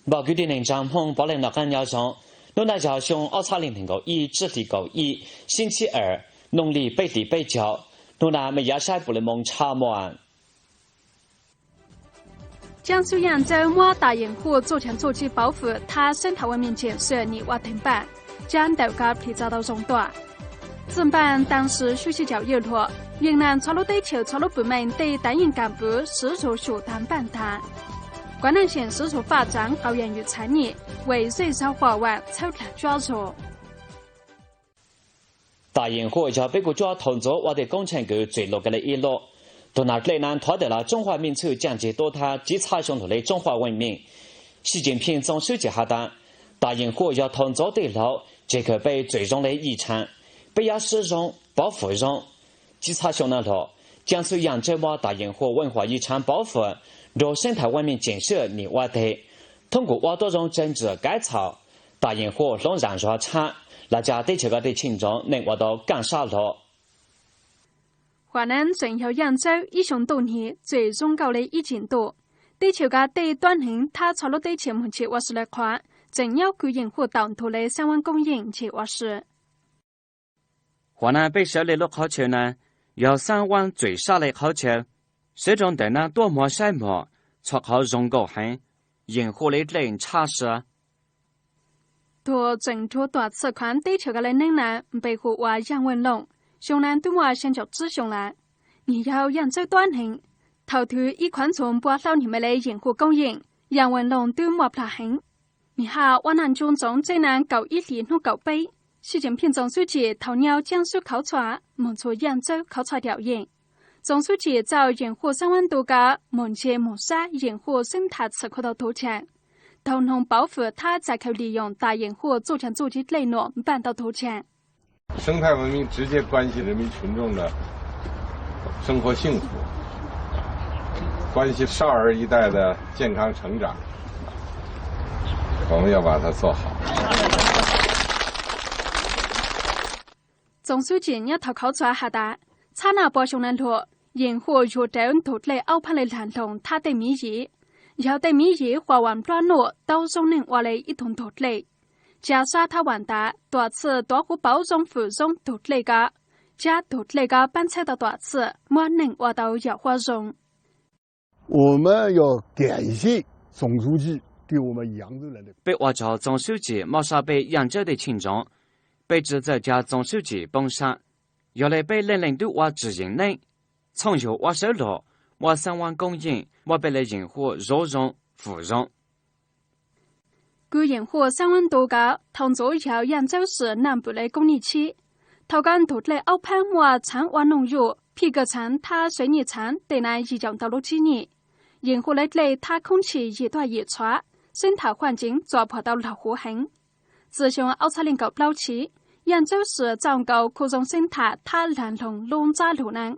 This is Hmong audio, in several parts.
Npawg kwv tij neej tsaa Hmoob puav leej noj qab nyob zoo. Hnub no yog xyoo ob txhiab leej neeg nkaum ib, tsib hli kaum ib, sib ntsib awm, noog li peb hlis peb caug. Hnub no mej yuav saib puv le moo tshaj muaj. 江苏扬州 muab 大营户作强作激保府他生态文明建设 nim ua teeg npaj, cab ntawm kab plis txav tau zoo tuaj. 自办当时书写校业 luag, yeej naj txhua lub teb chaws txhua lub pwm meej tej taav yeej kaam pwv sib zug sum tag npaj tag. Quảng Nam 省 sib zug faj txaav qauv yam ywm txhab nyim, 为最早 hua vam txhawb dlaag cuab zug. 大营户 yog peb kuj cuab thaum ntxuv ua tej koob tsheej kws txwm lug kawg le ib lub. Tug nam dlej na thov tawm los 中华民族 caaj ntsig tuab thab tsib txhab xyoo lug le 中华文明. Xi Jinping txoos swb ci has tas, 大营户 yog thaum ntxuv tej laug tseg kawg peb txwm zoo le yij tshaav, peb yuav sib zoo, pauv fwm zoo. Tsib txhab xyoo na lug, 江苏扬州 muab 大营户 文化遗产保护 nrug 生态文明建设 nim ua teg, thoob kuj ua tuab zoo tseg ntsim kaav txhaum, 大营户 hloov zaam zuag tshab, los tsa teb chaws koj tej cheej ntsoov neeg ua tau kaaj sab lug. Huam Nam tseem yog Yaj Ntxawb ib xyoo ntuj nim txwm zoo nkauj le ib cim ntuj. Teb chaws koj tej tuab neeg thab txhua lub teb chaws moog ntseg ua si le qhuav, tseem nyob kws yeem huaj taum ntug le xab vaab koob yeej ntseg ua si. Huam Nam peb sawv le lub qhov chaw na, yog xab vaab txwm sab le qhov chaw. Sawv rua ntawm na tuab muag saib mog, txhua qhov zoo nkauj heev, yeem huaj le dlej ntshab si. Tug tseem nrug tuam txhim khuam teb chaws koj le neeb na npe hu ua Yaj Veej Looj, xyoo na twb muaj xyaa caum tsib xyoo lawm. Nwg yog Yaj Ntxawb tuab neeg. Thaum twg ib khuam ntxhuv npua hlau nwg me le yeem huaj koob yeej, Yaj Veej Looj twb muaj plhag heev. Nwg haj ua naj ntsuj ntxoov tsev na kaum ib hlis hnub kaum peb, Xi Jinping txoos swb ci thaum nyob Jaaj Xub khauv txhua moog txug Yaj Ntxawb khauv txhua daum yeej. Txoos swb ci txawj yeem huaj xab vaab ntu koj moog ntseg moog sab yeem huaj xeeb thaj txhim khuam tau tuv tsaam. Taug noog pauv fwm thab txais khaws li yoos tas yeem huaj txuj caa txuj ci dlej nuam npaaj tau tuv tsaam. 生态文明直接关系人民群众的生活幸福，关系少儿一代的健康成长，我们要把它做好。 Txoos swb ci nyob thaum khauv txhua has tas, txhab naj puas xyoo na lug, yeem huaj yuav rawv ntug dlej aub phaab le laag lug thab tej miv yim. Yog tej miv yim huaj vaam nplua nuj tau zoo neeg ua le ib tug ntug dlej. Tsa sab thab vaam tas tuam txhim tuav huv pauv zoo fwm zoo tug dlej koj, tsa tug dlej koj paab txhawb tau tuam txhim muab neeg ua tau yam huaj zoo. 我们要感谢总书记给我们扬州来的。 Peb ua tsaug txoos swb ci mob sab peb Yaj Ntxawb tej cheej ntsoov. Peb tsi txawj ca txoos swb ci poob sab, yog le peb leej leej twb ua tswm yeem neeb, txhooj yug ua sawv lug, muab xab vaab koob yeej muab peb le yeem huaj zuv zoo fwm zoo. Kws yeem huaj xab vaab ntu koj thaum ntxuv yog Yaj Ntxawb sim naj pwm le koob nyij tshib. Thaum koj ntug dlej aub phaab muaj txhaav ua noog yuj, phij kawg txhaav thab sawv nyij txhaav tej na yim caum ntau lub tsib nyij. Yeem huaj le dlej thab khoob tshij yim tuaj yim txhua, xeeb thaj huaj nceev txua puag tau laug huv heev. Txij xyoo ob txhab leej kaum plaub chiv, Yaj Ntxawb sim txaus nkaus khu zoo xeeb thaj thab laag lug lub ntsab lug naav,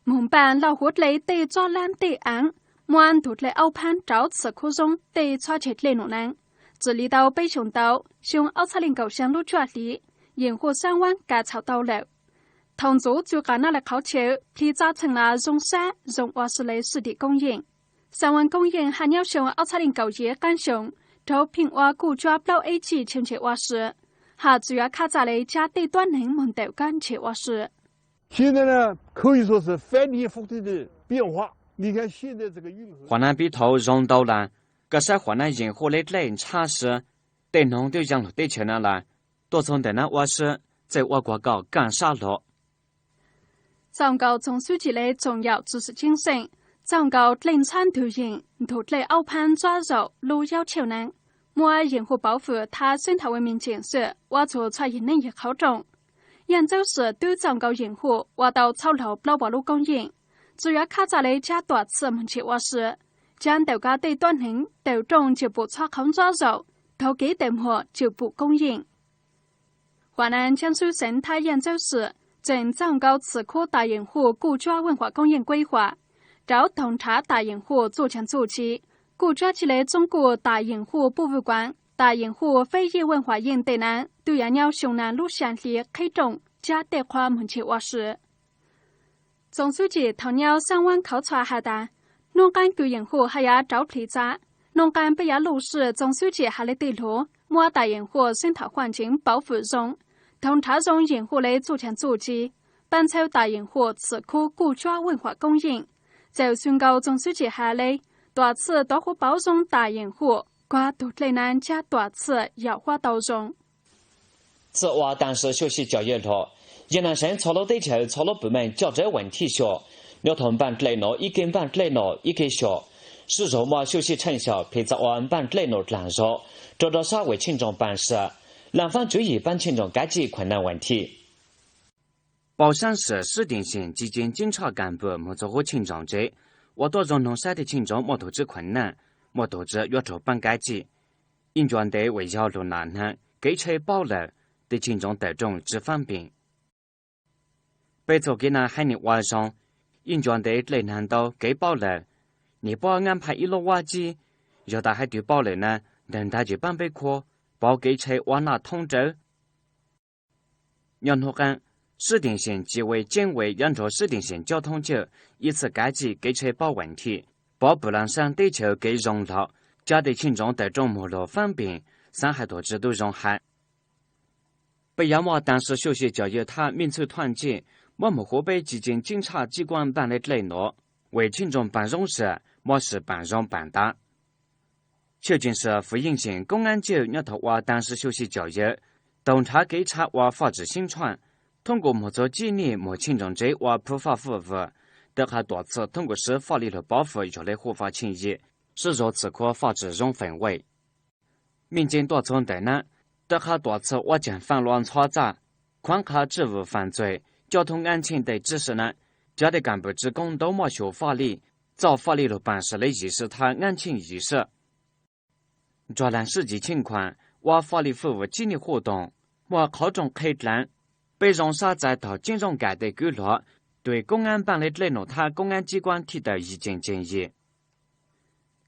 moog npaaj laug huv dlej tej tsob laab tej aav, muab ntug dlej aub phaab rauv txhim khuv zoo tej txhob tseg dlej nuj naav. Tsi li tau peb xyoo ntau, xyoo ob txhab leej kaum xyaa lub cuaj hli, yeem huaj xab vaab kaav txhaum tau lawm. Thaum ntxuv txug qav naj le qhauv chaw, plig txav txheej na zoo sab zoo ua si le sib tim koob yeej. Xab vaab koob yeej haj nyob xyoo ob txhab leej kaum yim qaab xyoo, raug pheej ua kuj cuab plaub eb txhij tsheej tshem ua si, haj tsi yuav khab txaj le tsa tej tuab neeg moog ntawm koj ntseg ua si. 现在呢，可以说是翻天覆地的变化。你看现在这个运河， Huam Nam piv thaum zoo ntau lawm, koj saib Huam Nam yeem huaj le dlej ntshab si, tej noog twb yaa lug teb chaws na lawm, tuaj txug ntawm na ua si, txawj ua kuas kaum kaaj sab lug. Txaus nkaus txoos swb ci le tsoom yaum tsi swm ceeb xeej, txaus nkaus dlej ntxhab ntug yeem ntug dlej aub phaab ntsuab zaum lub yaub chauj naav, muab yeem huaj pauv fwm thab xeeb thaj ua miv ceem xwm ua txug txhua yim neej yim qhauv rooj. Yaj Ntxawb sim twb txaus nkaus yeem huaj ua tau txhauj laug plaub puas lub koob yeej, tsi yuav khab txaj le tsa tuam txhim moog ntseg ua si, tsa ntawm koj tej tuab neeg tawm rooj ntseg pum txhua qhauv ntsuab zaum, taug kev tawm muag ntseg pum koob yeej. Huam Nam Jaaj Xub xeev thab Yaj Ntxawb sim tseem txaus nkaus txhim khuab tas yeem huaj kuj cuab veej huam koob yeej kuj huam, rauv taug nrhav tas yeem huaj txuj caa txuj ci, kuj cuab tsi le txoob kuj tas yeem huaj puj vwj kuaam, tas yeem huaj feb yij veej huam yeej tej naav twb yuav nyob xyoo na lub xyaa hli qhib rooj tsa tej qhua moog ntseg ua si. Txoos swb ci thaum nyob xab vaab khauv txhua has tas, nub qaab kws yeem huaj haj yuav rauv plig txav, Nub qab peb yav luj sim txoos xwb tsis has le tej luag, muaj tas yeem huam xeeb tham huam nceev pauv fwm zoo, tau nrhav zoo yeem huam le txuj cag txuj ci, pab ntxhawb tas yeem huam txhwm khub kuj cuab weej huam koob yeej, txawm xwm nkaus txoos xwb tsis has le, tuam txhwm tov huv pauv zoo tas yeem huam, kuag tug dlej nab ncaj tuam txhwm yam huab tau zoo. 自我当时休息九月后，云南省草楼地区草楼部门就这问题上，要同办电脑，一个办电脑，一个学，是周末休息成效，陪着我办电脑lanzho，找着啥为群众办事，让方主义帮群众解决困难问题。 Pau saab sim 市定县基层监察干部 moog txug huv cheej tsoom tsev, ua tuab zoo noog saib tej cheej tsoom muaj tug tswv khuam naaj, muaj tug tswv yuav raug paab kav tsij. Ib ncua ntev uas yog lug nam hneev kev tsheb paub lawm, tej cheej tsoom tawm rooj tsi faab npeem. Peb txuj kev naj haiv neeg ua zoo, ib ncua ntev dlej nag ntau kev paub lawm, niam puab ngaab phaj ib lub vab tsib, yog tas haiv twg paub lawm na, ntawg ntag tsis paab peb khuab, pauv kev tsheb ua naj thoob rawv. Nyob hnub qaab, 市定县纪委监委 yav nrug 市定县交通局 ib txhij kav tsij kev tsheb paub vas thij, pauv pwg laag saab teb chaws kev zoo lug, ca tej cheej tsoom tawm rooj moog lug faab npeem, xaav has tug tswv tub zoo has. Peb yav muaj 当时休息九月 thaj 民政团结, muab moog huv peb 基层监察机关办理电脑, 为群众办公室, muab sim paam zoo paam tav. Tshwj ceev sim 福兴县公安局 nyob thaum ua 当时休息九月, tau nrhav kev tshab ua faj tsim xeeb tshuaj, thoob kuas moog txug tsib nyuag moog cheej tsoom tsev ua phuv faj fwj vwm, tawv qha tuam txhwm thoob kuas siv faj lij lug pov fwm yog le huv faj cheej yim, sib zog txhwm khuv faj tsim zoo feem vej. Meej ceem tuaj txug ntawm nab, tawv qha tuam txhwm ua caag faaj lug ntxhov txaj, khuaav qha tswj vwm fam txuj, coj thoob ngaab cheej tej tswv si nab, cov tej kaam pwm tswv koob ntau muaj xyum faj lij, txoj faj lij lug paam sim le yim si thaj ngaab cheej yim si. Nrog laag sib cim cheej khuam, ua faj lij fwj vwm tsib nyuag huj toom, muaj qhov rooj qheb dlaav, peb zoo sab txais thaum ceeb zoo kam tej kwv luag, tug koob ngaab npaaj le dlej num thab koob ngaab tsib kuaab thij tawm yim ceem ceem yim.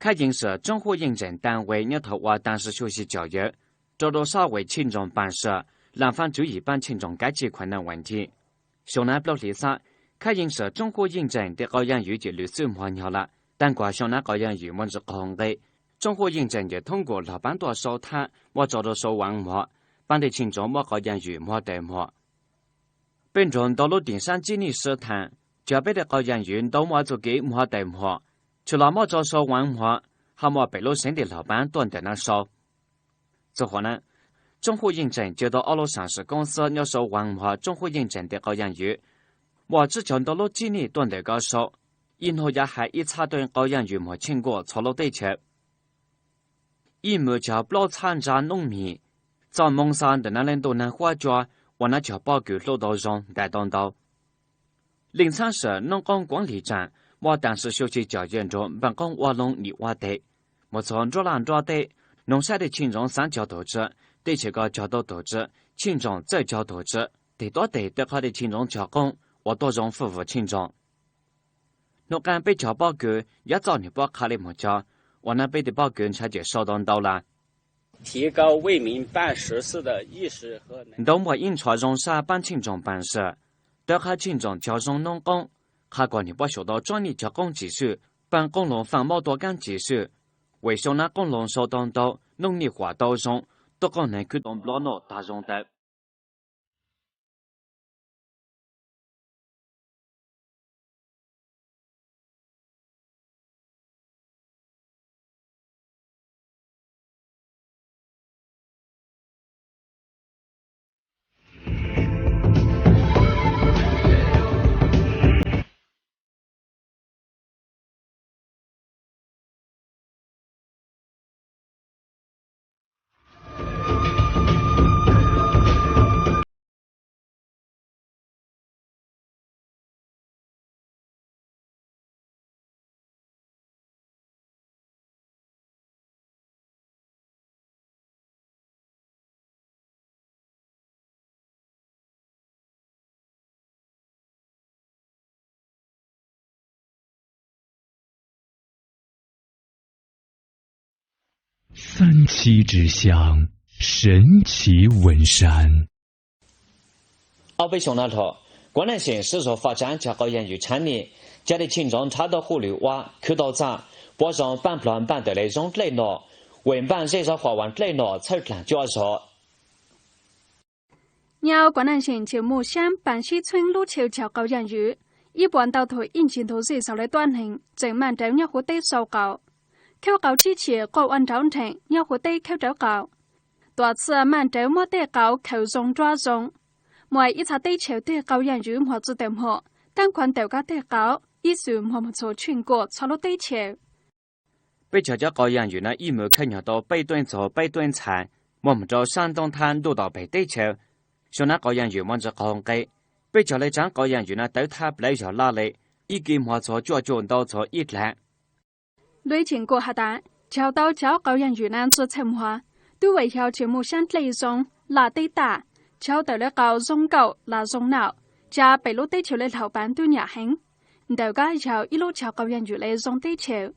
Khab yeej sim tsoob huv yeej tseem taa ve nyob thaum ua 当时休息九月, rau rau sab vwm cheej tsoom paam sim, laaj faab tswv yim paab cheej tsoom kav tsij khuam naaj vas thij. Xyoo nab plaub hli xab, khab yeej sim tsoob huv yeej tseem tej qau yaaj yuv cim lwm xwb muag nyog lawm, taag kuas xyoo nab qau yaaj yuv muaj ntsis qaug nqe, tsoob huv yeej tseem ncaws thoob kuas lug paab tuaj sau thab muab tso rau sau vaaj muag, paab tej cheej tsoom muab qau yaaj yuv muag tawm muag. Peb nrug ntau lub tiaj saab tsib nyuag sib thaam, cov peb tej qau yaaj yuv ntau muaj txuj kev muag tawm muag, tshwm los muab tso sau vaaj muag, hab muaj pem lub seev tej lug paab tuaj ntawm nab sau. Txuj huam nab, tsoob huv yeej tseem ca tau ob lub saam sim koob xwb nyob sau vaaj muag tsoob huv yeej tseem tej qau yaaj yuv, muaj tsib caug ntau lub tsib nyuag tuaj ntawm koj sau, ib nub yav hais ib txhab tuaj qau yaaj yuv muag cheej nkuaj txhua lub teb chaws. Ib mws cog plaub txhab ntsa noob mis, txoj moo xa ntawm nab le ntuj naag huab cua, ua nab cog pob kws hlub tau zoo ntais tau ntau. Leej txhaab sim noob qoob kuaav lig tsaam, muab 当时休息九月 nrug npaaj qoob ua loo nim ua teg, muaj txhua nruab laj nruab teb, noog saib tej cheej tsoom xaav cog tug tswv, teb chaws koj cog tau tug tswv, cheej tsoom txawj cog tug tswv, teg tuab teg tawv qha tej cheej tsoom cog qoob, ua tuab zoo fwj vwm cheej tsoom. Nub qaab peb cog pob kws, yav txoj nwg puab qha le moog cog, ua nab peb tej pob kws ntshaw cem sau tau ntau lawm. Ntau muaj ib ntsho zoo sab paab cheej tsoom paam sim, tawv qha cheej tsoom cog zoo noob qoob, qha kuas nwg puab xyum tau tsob nyuag cog qoob tsim swm, paaj qoob loo faaj mob tua kaab tsim swm, vim xyoo nab qoob loo sau tau ntau, noob nyuag huam tau zoo, tuaj qoob neeg khwv tau nplua nuj taag zoo tawm. Xab txhib tsi xyaam, sab txhib wes sab. Ob peb xyoo nub lug, Guam Nam Xeem sib zog faj tsaav cog qau yaaj yuv tshaav nyem, Ca li tshij ntsoov nrhav tau hauj lwm ua khwv tau txaj, puav zoo pab nplog npaj ntawm le zoo dlej no, ua npaj zej zog huam vas dlej no txhawj dlaag cuab zog. แนวกว่านั้น Zim Chim Mus Xyaab Paj Sib Txhueeb lub chaw cog qau yaaj ywm, ib puas ntau thaum ib ncig ntug zej zog le tuab neeg tseem maj nrawv nyob huv teb sau qau. Khawb qau tsib chim quaj ua nrauv nrheem nyob huv teb khawb rawv qau. Tuam txhij maj nrawv muab tej qau khaws zoo nruab zoo. Muaj ib txhab teb chaws tej qau yaaj ywm muag tsi tawm muag, tab khuav ntawm kab tej qau ib xwm muag moog txhua tsheej kuam txhua lub teb chaws. Peb cog cov qau yaaj ywm no ib mws khawb nyuag tau peb tuab ntxhua peb tuab ntxhais, muaj moog rau sab ntoob thab ntuj tom peg teb chaws. Xyoo nab qau yaaj ywm muaj ntsis qaug nqe, peb cog le tsaav qau yaaj ywm no tawv thab plawv yog laj le, ib kis muag txhua cuaj cuj ntau txhua ib dlaag. Luj Ceem Kuj has tas, cog tau cov qau yaaj ywm na tsi txhawj muag, tub veem yog Chim Mus Xyaab dlej zoo, laj teb taj, cog tawm le qau zoo nkaum las zoo naum, ca pem lub teb chaws le Laug Paav tub nyam heev. Ntawm kab yog ib lub cog qau yaaj ywm le zoo teb chaws.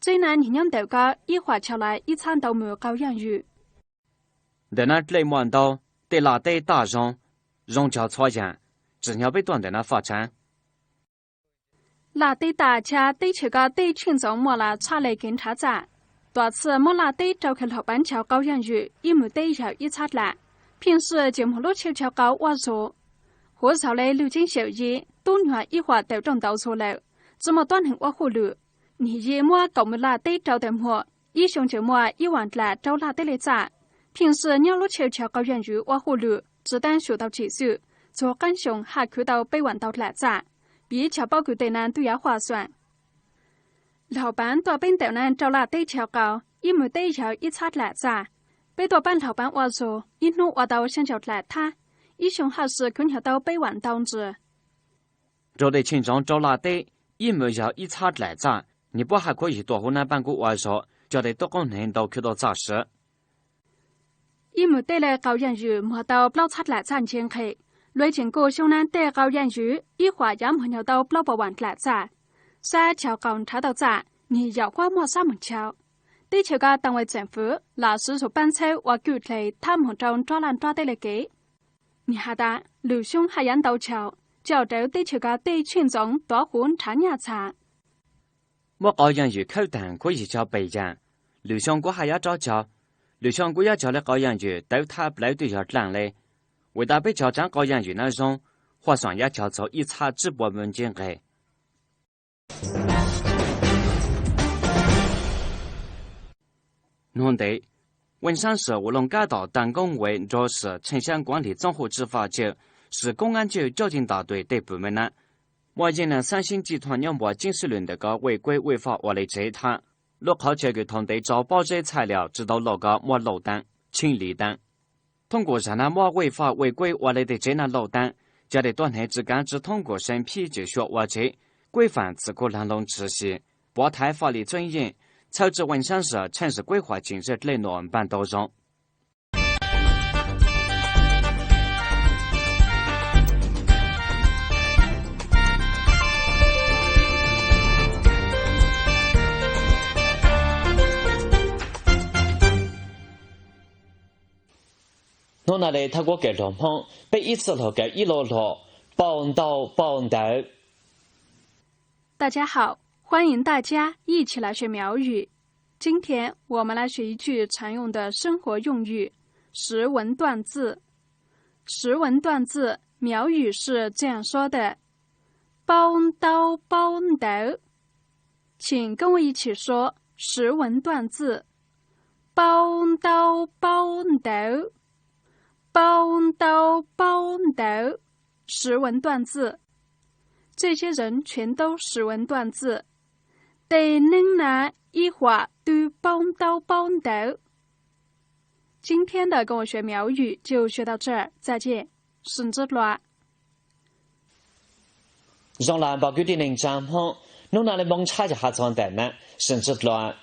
Txij nab nwg nyob ntawm kab ib huam cog lawm ib txhab ntau mws qau yaaj ywm. Ntawm nab dlej muaj ntau, tej laj teb taj zoo, zoo cog txhua yaam, tsim nyog peb tuaj ntawm nab faj tsaav. Laj teb taj ca teb chaws kab tej tsheej ntxoov muaj las txhaj le kev nrhav txaj. Tuam txhij muab laj teb rau khaws Laug Paav cog qau yaaj ywm ib mws teb yog ib txhab dlaim, phiaj sij ces moog lub chaw cog qau ua zug. Huv zog le Luj Ceeb Xyaum Yim tub nyuag ib huam tawm rooj ntau zug lawm, tsi muaj tuab neeg ua hauj lwm. Nwg yim muab kaum mws laj teb rau tawm muag, ib xyoo tseem muaj ib vas dlaim rau laj teb le txaj. Phiaj sij nyob lub chaw cog qau yaaj ywm ua hauj lwm tsi taab xyum tau tshim xwm, txhua qaab xyoo haj khwv tau peb vas ntau dlaim txaj. Piv cog paub kws tej nab tub yav huam xuam. Laug Paav tuaj peb ntawm nab rau laj teb cog qau, ib mws teb yog ib txhab dlaim txaj. Peb tuaj paab Laug Paav ua zug, ib hnub ua tau xyaa caum dlaim thab, ib xyoo haj sij khwv nyuag tau peb vas ntau ntsis. Raug dej tsheej ntsoov rau laj teb, ib mws yog ib txhab dlaim txaj, nwg puab haj khuv yig tuaj huv nab paab kub ua zog, cog tej tub qoob hneev ntau khwv tau txaj siv. Ib mws teb le qau yaaj ywm muag tau plaub txhab dlaim txaj nce nqhe. Luj Ceem Kuj xyoo nab tej qau yaaj ywm ib huam yav muag nyuag tau plaub puas vas dlaim txaj. Sab cog qau nrhav tau txaj, nwg yaum huab muaj sab moog cog. Teb chaws kab Tang Wai Tseem Fwv lam siv zug paab txhawb ua kwj dle thab moog rau nruab laj nruab teb le kev. Nwg has tas lwm xyoo haj yav ntau cog, coj rawv teb chaws kab tej tsheej ntxoov tuav huv nrhav nyaj txhab. Muab qau yaaj ywm khawb taag khuv yig cog peb yaam, lwm xyoo kuv haj yav rov cog. Lwm xyoo kuv yuav cog le qau yaaj ywm tawv thab plawv twb yog dlaaj le. Vim tas peb cog tsaav qau yaaj ywm nab zoo, huaj xuam yav cog txhua ib txhab tsib puas mws nce nqe. Nub ntev, 汶山市乌龙街道弹弓围 nrog 市城乡管理总后执法局、市公安局交警大队队部门呢， muaj yeej naj xaab sib cij thuam nyob npuab ceeb sib lwm ntawm koj 违规违法 ua le tsev thab. Lub qhov chaw kws thaus ntev tso pob zeb txhaj lias tsi tau lauj koj muab lauj taab, cheeb li taab. Thoob kuas zag nab muab 违法违规 ua le tej tsev naj lauj taab, ca le tuab hneev tsi kaav tsi thoob kuas seev phib cim xyuas ua tsev, 规范 txwm kuj laag loo tshwm sim, pov thaiv faj li txeeb yeej, txhawb tsi 汶山市城市规划 cim zej dlej nuam npaaj tau zoo. Hnub naj le thawj kuab kev hluas Hmoob, peb ib txhij hluas kawg ib lo lug, pauj ntau pauj ntawv. 大家好，欢迎大家一起来学苗语。今天我们来学一句常用的生活用语——识文断字。识文断字，苗语是这样说的： Pauj ntau pauj ntawv. 请跟我一起说识文断字。 Pauj ntau pauj ntawv. Pauj ntau pauj ntawv. 识文断字。这些人全都识文断字。 Tej neeg nab ib huam twb pauj ntau pauj ntawv. 今天的跟我学苗语就学到这儿，再见，sawv ntxov dlua. Zoo le npawg kwv tij neej tsa Hmoob, hnub naj le moog tshaj yog has txug ntawm nab, sawv ntxov dlua.